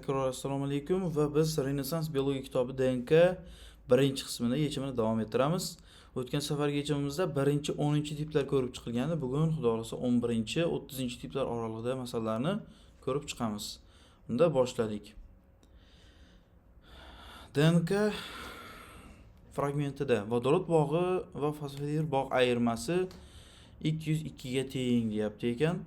Takror assalomu alaykum va biz Renessans biologiya kitobi DNK birinchi qismini yechimini davom ettiramiz. O'tgan safargi yechimimizda birinchi 10-tiplar ko'rib chiqilgandi. Bugun Xudo xolasa 11-, 30-tiplar oralig'ida masalalarni ko'rib chiqamiz. Unda boshladik. DNK fragmentida vodorod bog'i va fosfat bog' ayirmasi 202 ga teng deyapti ekan.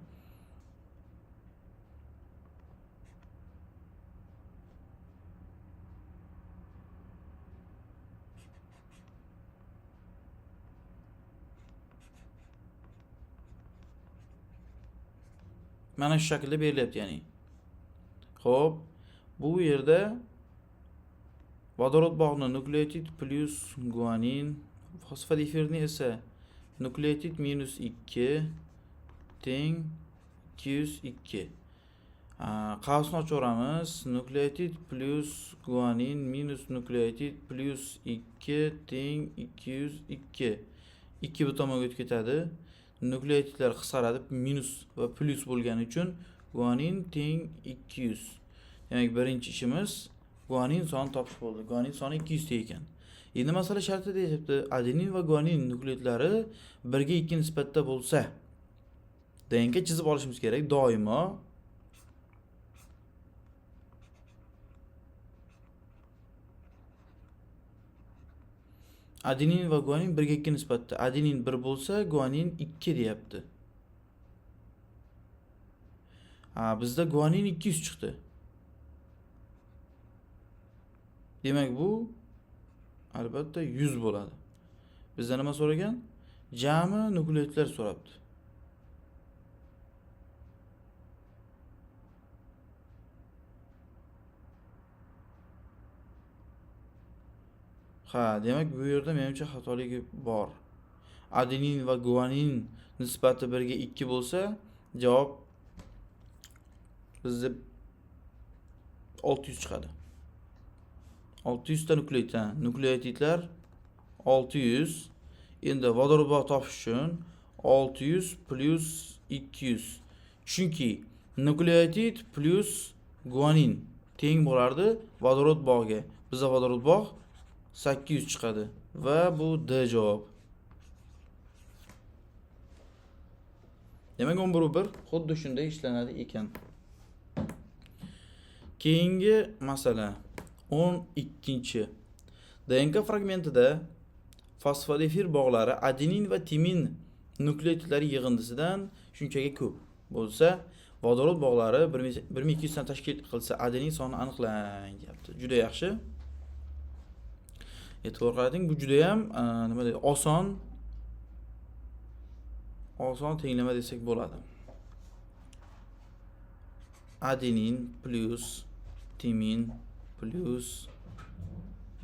Mana shu shaklda berilyapti, ya'ni. Xo'p, bu yerda vodorod bog'ni nukleotid plyus guanin, fosfat efirni esa nukleotid minus 2 teng 202. Qavsni ochaveramiz. Nukleotid plyus guanin minus nukleotid plyus 2 teng 202. 2 bu tomonga o'tib ketadi. Nukleotidlar qisqaradi, minus va plyus bo'lgani uchun guanin teng 200. Demak, birinchi ishimiz guanin soni topish bo'ldi. Guanin soni 200 ta ekan. Endi masala shartida deyapti, adenin va guanin nukleotlari 1 ga 2 nisbatda bo'lsa, DNK chizib olishimiz kerak doimo. Adenin va guanin 1 ga 2 nisbatda. Adenin 1 bo'lsa, guanin 2 deyapti. Ha, bizda guanin 200 chiqdi. Demak, bu albatta 100 bo'ladi. Bizda nima so'ragan? Jami nukleotidlar so'rabdi. Ha, demak bu yerda menimcha xatolik bor. Adenin va guanin nisbati 1 ga 2 bo'lsa, javob bizda 600 chiqadi. 600 ta nukleotid, ha, nukleotidlar 600. Endi vodorod bog' topish uchun 600 plyus 200. Chunki nukleotid plyus guanin teng bo'lardi vodorod bog'iga. Bizda vodorod bog' 800 chiqadi va bu D javob. Demak, 11 1 xuddi shunday ishlanadi ekan. Keyingi masala 12. DNK fragmentida fosfat efir bog'lari adenin va timin nukleotidlari yig'indisidan shunchaga ko'p bo'lsa, vodorod bog'lari 1200 dan tashkil qilsa, adenin sonini aniqlang deyapti. Juda yaxshi. E'tibor qarating, bu juda ham nima deydi, oson tenglama desak bo'ladi. Adenin plyus timin plyus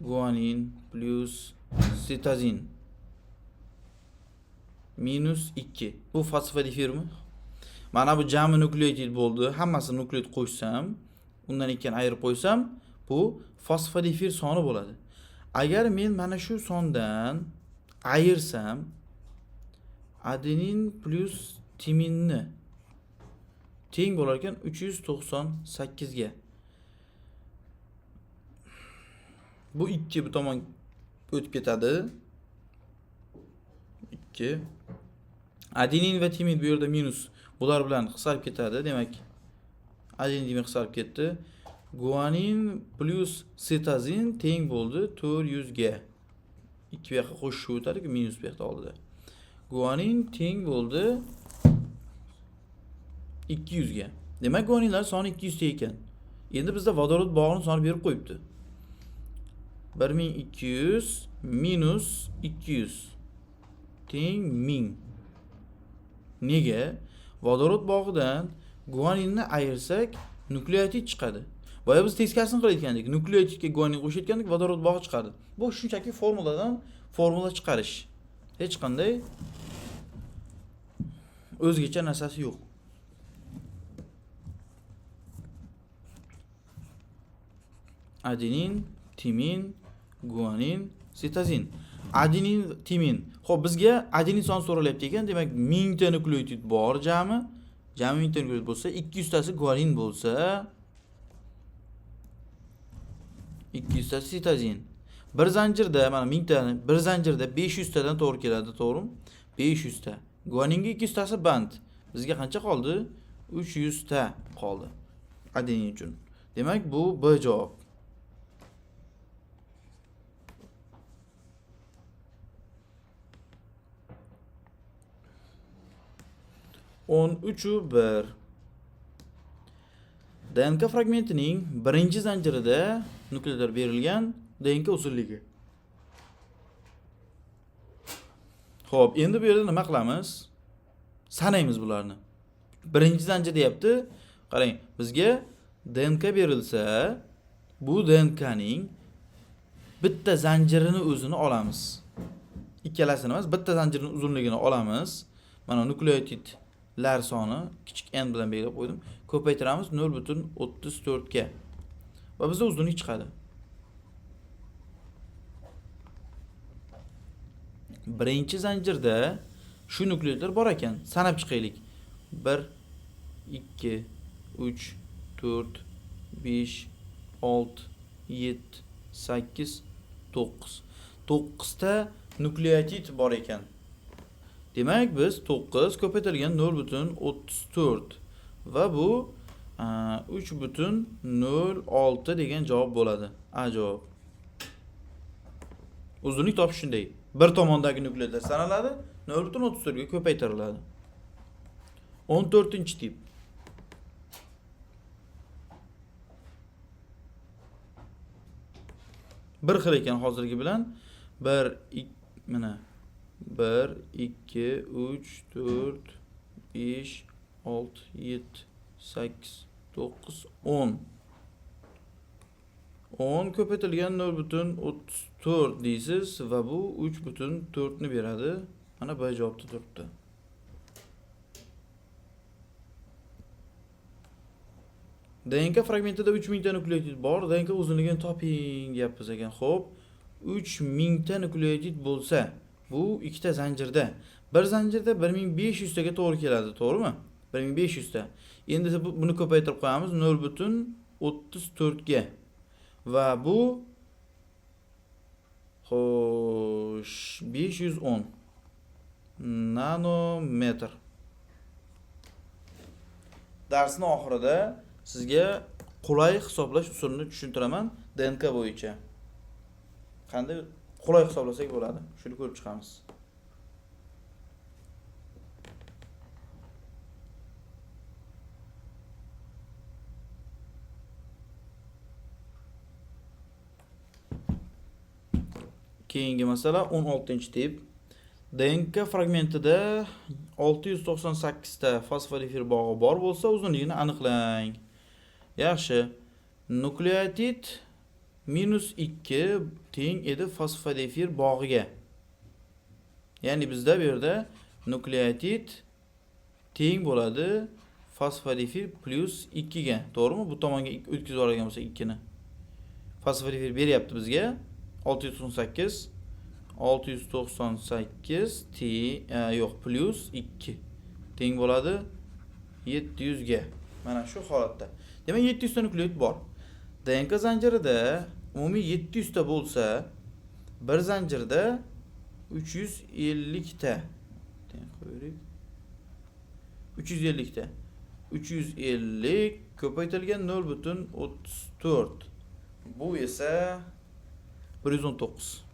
guanin plyus sitozin minus 2. Bu fosfat efirmi? Mana bu jami nukleotid bo'ldi. Hammasi nukleotid qo'shsam, undan ikkini ayirib qo'ysam, bu fosfat efir soni bo'ladi. Agar men mana shu sondan ayirsam, adenin plyus timinni teng bo'lar ekan 398 ga. Bu 2 bu tomon o'tib ketadi. 2. Adenin va timin bu yerda minus, bular bilan qisqarib ketadi. Demak, adenin timin qisqarib ketdi. Guanin plyus sitozin teng bo'ldi 400 ga. 2 bu yoqqa qo'shib o'tadi-ku, minus bu yoqda oldida. Guanin teng bo'ldi 200 ga. Demak, guaninlar soni 200 ta ekan. Endi bizda vodorod bog'ini soni berib qo'yibdi. 1200 minus 200 teng 1000. Nega? Vodorod bog'idan guaninni ayirsak, nukleotid chiqadi. Boya biz teskarisini qilayotgandik. Nukleotidga guanin qo'shayotgandik, vodorod bog'i chiqardi. Bu shunchaki formuladan formula chiqarish. Hech qanday o'zgacha narsasi yo'q. Adenin, timin, guanin, sitozin. Adenin, timin. Xo'p, bizga adenin soni so'ralyapti ekan. Demak, 1000 ta nukleotid bor jami. Jami 1000 ta nukleotid bo'lsa, 200 tasi guanin bo'lsa, 200 ta sitozin. Bir zanjirda mana 1000 ta, bir zanjirda 500 tadan to'g'ri keladi, to'g'rimi? 500 ta. Guaninga 200 tasi band. Bizga qancha qoldi? 300 ta qoldi adenin uchun. Demak, bu B javob. O'n uchu bir. DNK fragmentining birinchi zanjirida nukleotidlar berilgan, DNK uzunligi. Xo'p, endi bu yerda nima qilamiz? Sanaymiz bularni. Birinchi zanjir deyapti. Qarang, bizga DNK berilsa, bu DNKning bitta zanjirini o'zini olamiz. Ikkalasini emas, bitta zanjirning uzunligini olamiz. Mana nukleotidlar soni kichik n bilan belgilab qo'ydim. Ko'paytiramiz 0.34 ga. Va bizda uzunlik chiqadi. Birinchi zanjirda shu nukleotidlar bor ekan. Sanab chiqaylik. 1 2 3 4 5 6 7 8 9. 9 ta nukleotid bor ekan. Demak, biz 9 ko'paytirilgan 0.34 va bu 3.06 degan javob bo'ladi. A javob. Uzunlik topish shunday. Bir tomondagi nukleotidlar sanaladi, 0.34 ga ko'paytiriladi. 14-tip. Bir xil ekan hozirgi bilan. 1 2 mana 1 2 3 4 5 6 7 8 9 10. 10 ko'paytirilgan 0.34 deysiz va bu 3.4 ni beradi. Mana B javobda turibdi. DNK fragmentida 3000 ta nukleotid bor. DNK uzunligini toping deyapmiz ekan. Xo'p, 3000 ta nukleotid bo'lsa, bu ikkita zanjirda. Bir zanjirda 1500 taga to'g'ri keladi, to'g'rimi? 1500 ta. Endi buni ko'paytirib qo'yamiz 0.34 ga. Va bu xo'sh 510 nanometr. Darsning oxirida sizga qulay hisoblash usulini tushuntiraman DNK bo'yicha. Qanday qulay hisoblasak bo'ladi? Shuni ko'rib chiqamiz. Keyingi masala 16-tip. DNK fragmentida 698 ta fosfolipid bog'i bor bo'lsa, uzunligini aniqlang. Yaxshi. Nukleotid -2 teng edi fosfolipid bog'iga. Ya'ni bizda bu yerda nukleotid teng bo'ladi fosfolipid plus 2 ga. To'g'rimi? Bu tomonga o'tkazib yuborgan bo'lsak 2 ni. Fosfolipid beryapti bizga 698 698 t yo'q plus 2 teng bo'ladi 700 ga. Mana shu holatda. Demak 700 ta nukleotid bor. DNK zanjirida umumiy 700 ta bo'lsa, bir zanjirda 350 ta. Teng qo'yaylik. 350 ta. 350 ko'paytirilgan 0.34. Bu esa 119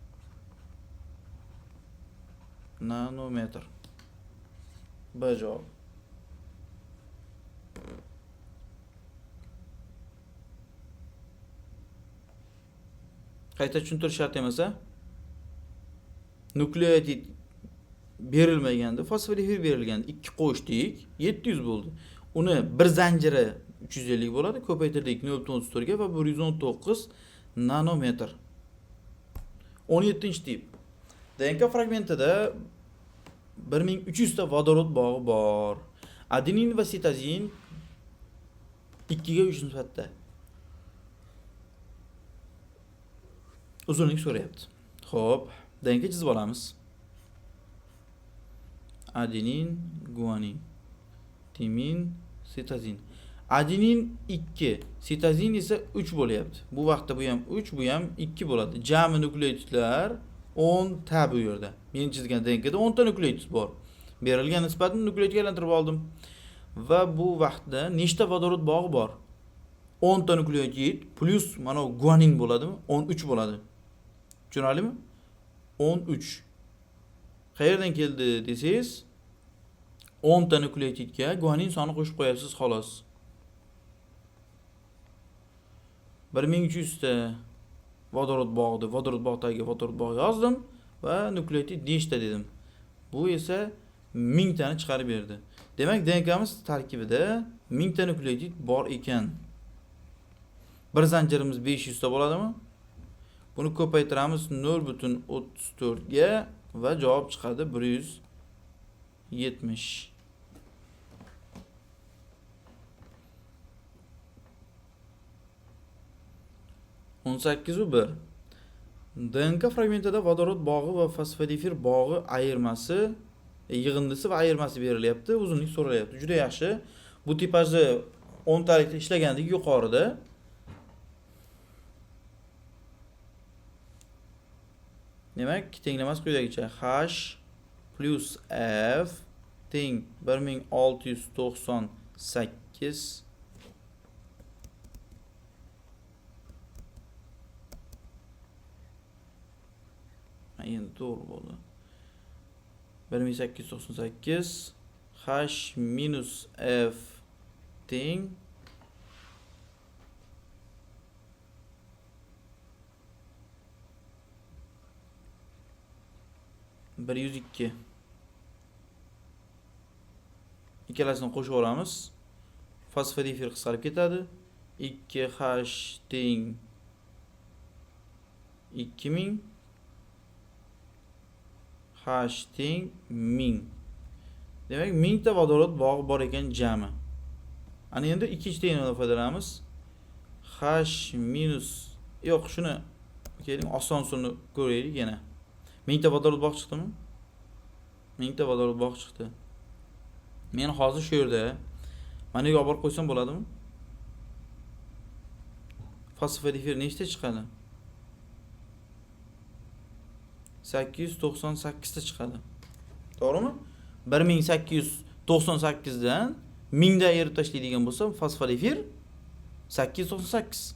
nanometr. B javob. Qayta tushuntirish shart emas, a? Nukleotid berilmaganda, fosfolipid berilganda 2 qo'shdik, 700 bo'ldi. Uni bir zanjiri 350 bo'ladi, ko'paytirdik 0.34 ga va 119 nanometr. 17-tip. DNK fragmentida 1300 ta vodorod bog'i bor. Adenin va sitozin 2 ga 3 nisbatda. Uzunlik so'rayapti. Xo'p, DNK chizib olamiz. Adenin, guanin, timin, sitozin. Adenin 2, sitozin esa 3 bo'lyapti. Bu vaqtda bu ham 3, bu ham 2 bo'ladi. Jami nukleotidlar 10 ta bu yerda. Men chizgan DNKda 10 ta nukleotid bor. Berilgan nisbatni nukleotidga aylantirib oldim. Va bu vaqtda nechta vodorod bog'i bor? 10 ta nukleotid plus mana guanin bo'ladimi? 13 bo'ladi. Tushunarlimi? 13. Qayerdan keldi desangiz, 10 ta nukleotidga guanin soni qo'shib qo'yasiz xolos. 1300 ta vodorod bog'di, vodorod bog' tagiga vodorod bog' yozdim va nukleotid nechta dedim. Bu esa 1000 tani chiqarib berdi. Demak, DNKmiz tarkibida 1000 ta nukleotid bor ekan. Bir zanjirimiz 500 ta bo'ladimi? Buni ko'paytiramiz 0.34 ga va javob chiqadi 170. O'n sakkiz u bir. DNK fragmentida vodorod bog'i va fosfodifir bog'i ayirmasi, yig'indisi va ayirmasi berilyapti, uzunlik so'ralyapti. Juda yaxshi. Bu tipajni 10 talikda ishlagandik yuqorida. Demak, tenglamasi quyidagicha: H plus F teng 1698 endi to'g'ri bo'ldi. 1898 H minus F teng 102. Ikkalasini qo'shib olamiz. Fosfodifir qisqarib ketadi. 2H teng 2000, H teng 1000. Demak, 1000 ta vodorod bog'i bor ekan jami. Ana endi ikkinchi tenglardan foydalanamiz. H minus, yo'q, shuni keling oson usulni ko'raylik yana. 1000 ta vodorod bog' chiqdimi? 1000 ta vodorod bog' chiqdi. Men hozir shu yerda mana yerga olib borib qo'ysam bo'ladimi? Fosfodifir nechta chiqadi? 898 ta chiqadi. To'g'rimi? 1898 dan 1000 da ayirib tashlaydigan bo'lsam, fosfodifir 898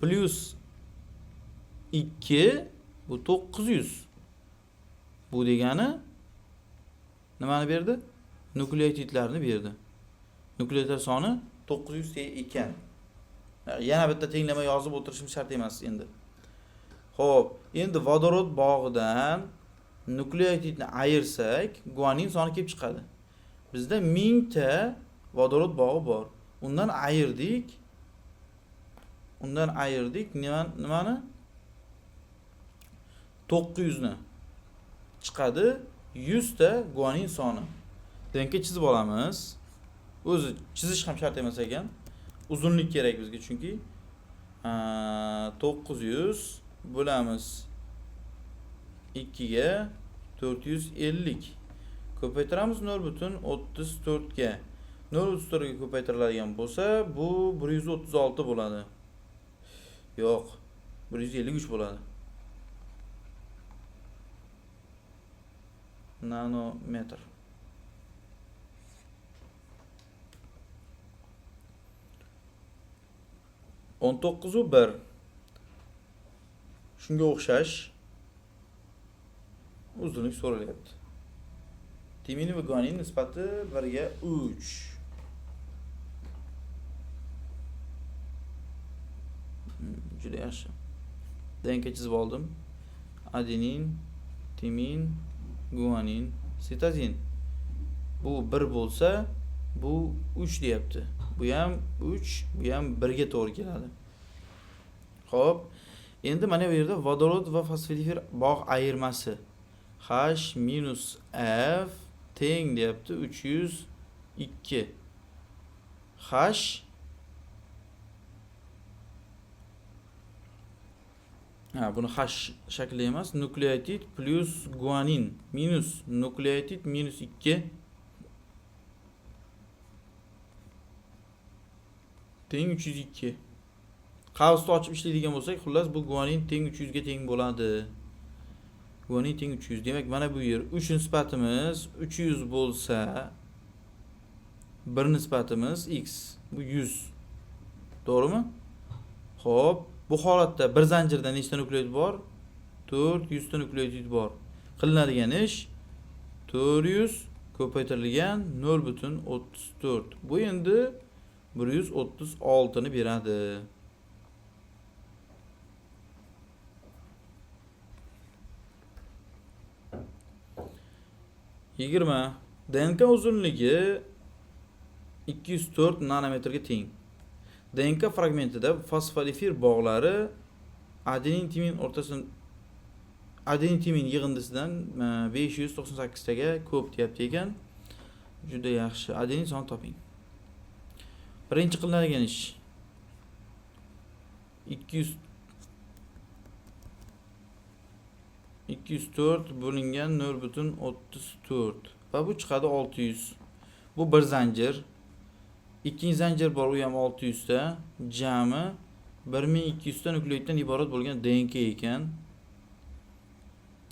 plus 2 bu 900. Bu degani nimani berdi? Nukleotidlarni berdi. Nukleotidlar soni 900 ta ekan. Yana bitta tenglama yozib o'tirishim shart emas endi. Xo'p, endi vodorod bog'idan nukleotidni ayirsak, guanin soni kelib chiqadi. Bizda 1000 ta vodorod bog'i bor. Undan ayirdik. Undan ayirdik nimani? 900 ni. Chiqadi 100 ta guanin soni. Demak, chizib olamiz. O'zi chizish ham shart emas ekan. Uzunlik kerak bizga chunki 900 bo'lamiz 2 ga 450. Ko'paytiramiz 0.34 ga. 0.34 ga ko'paytiriladigan bo'lsa, bu 136 bo'ladi. Yo'q, 153 bo'ladi. Nanometr. O'n to'qqiz u bir. Shunga o'xshash uzunlik so'ralyapti. Timin va guanin nisbati 1ga 3. Juda yaxshi. DNK chizib oldim. Adenin, timin, guanin, sitozin. Bu 1 bo'lsa, bu 3 deyapti. Bu ham 3, bu ham 1 ga to'g'ri keladi. Xo'p, endi mana bu yerda vodorod va fosfodifir bog' ayirmasi H minus F teng deyapti 302. H buni H shakli emas, nukleotid plus guanin minus nukleotid minus 2. teng 302. Qavsni ochib ishlaydigan bo'lsak, xullas bu guanin teng 300 ga teng bo'ladi. Guanin teng 300. Demak, mana bu yer 3 nisbatimiz 300 bo'lsa, 1 nisbatimiz x, bu 100. To'g'rimi? Xo'p, bu holatda bir zanjirda nechta nukleotid bor? 400 ta nukleotid bor. Qilinadigan ish 400 ko'paytirilgan 0,34. Bu endi 136 ni beradi. 20. DNK uzunligi 204 nanometrga teng. DNK fragmentida fosfolipid bog'lari adenin timin o'rtasida adenin timin yig'indisidan 598 taga ko'p deyapti ekan. Juda yaxshi. Adenin soni toping. Birinchi qilinadigan ish 204 bo'lingan 0,34 va bu chiqadi 600. Bu bir zanjir. Ikkinchi zanjir bor, u ham 600 ta. Jami 1200 ta nukleotiddan iborat bo'lgan DNK ekan.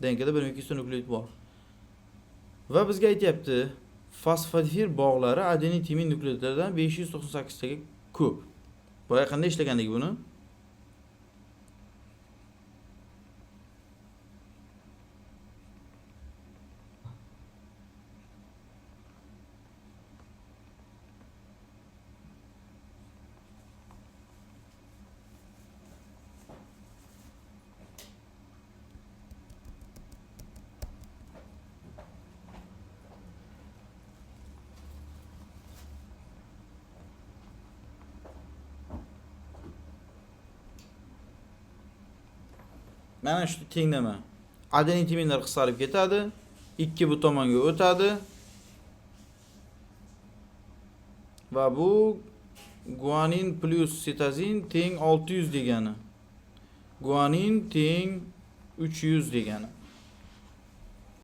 DNKda 1200 ta nukleotid bor. Va bizga aytyapti, fosfolipid bog'lari adenin timin nukleotidlaridan 598 taga ko'p. Boya qanday ishlagandik buni? Mana shu tenglama. Adenin timinlar qisqarib ketadi. 2 bu tomonga o'tadi. Va bu guanin plus sitozin teng 600 degani. Guanin teng 300 degani.